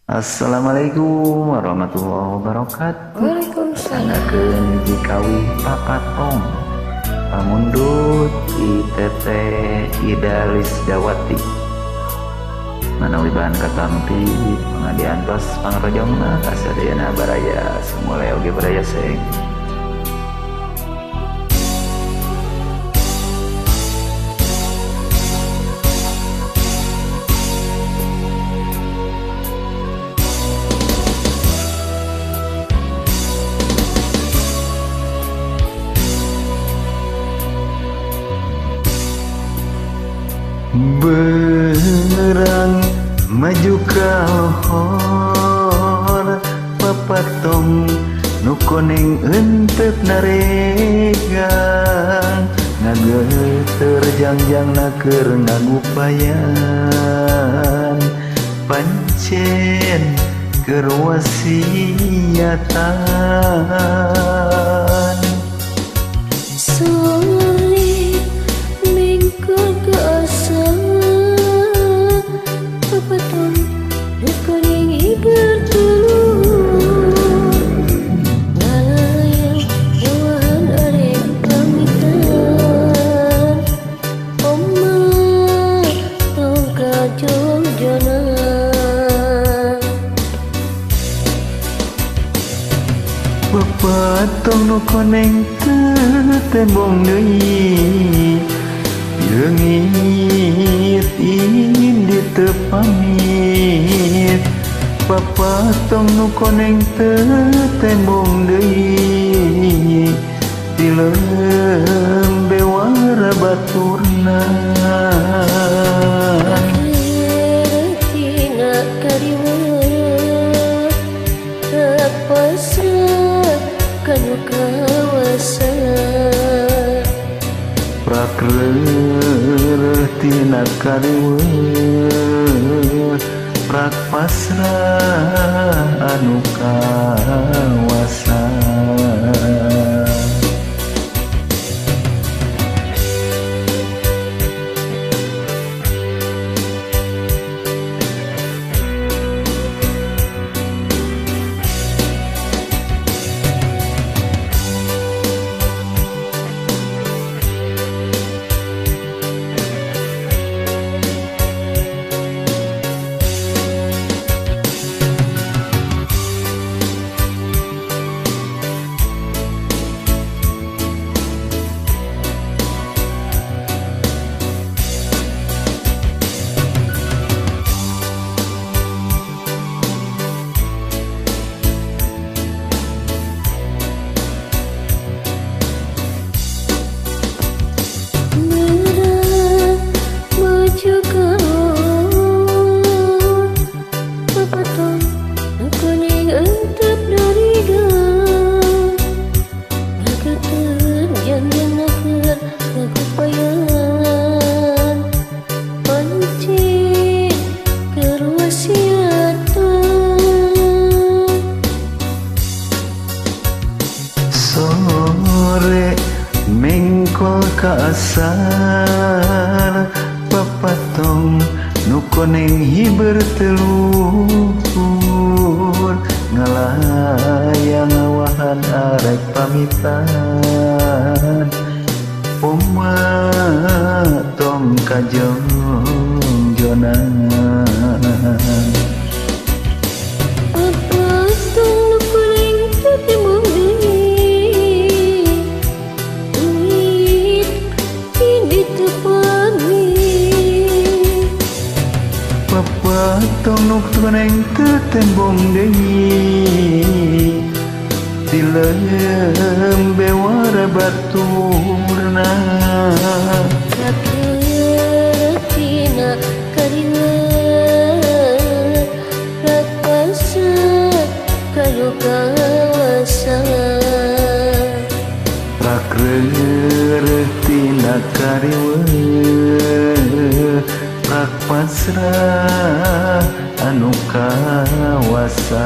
Assalamualaikum warahmatullahi wabarakatuh. Waalaikumsalam. Sanggakeun hiji kawih papatong pamundut ti Teteh Ida Lisdawati. Manawi bahan katampi mangga diantos pangrojongna kasadayana baraya sumule oge baraya seng. Berang maju ka lohor papatong nu koneng entep naregang ngageter jangjangna keur ngagupayan pancen keur wasiatan. Sore mingkul ke asa papatong nu kuning hiber tuluh ngalayang hewan arek pamitan oma tong kajongjonan. Papatong nu koneng teu tembong deui leungit indi teu pamit. Papatong nu koneng teu tembong deui dilembe wara baturna. Tina kariweuh rak pasrah kanu kawasa. Prakreuh tina kariweuh prak pasrah anu kawasa. Sore mengkol ka asar papatong nu koneng hiber teluhur ngalayang ngawahan arek pamitan oma tong kajongjonan. Papatong nu koneng teu tembong deui leungit indi teu pamit. Papatong nu koneng teu tembong deui dilembe wara baturna. Prakreuh tina kariweuh rak pasrah kanu kawasa. Prakreuh tina kariweuh rak pasrah anu kawasa.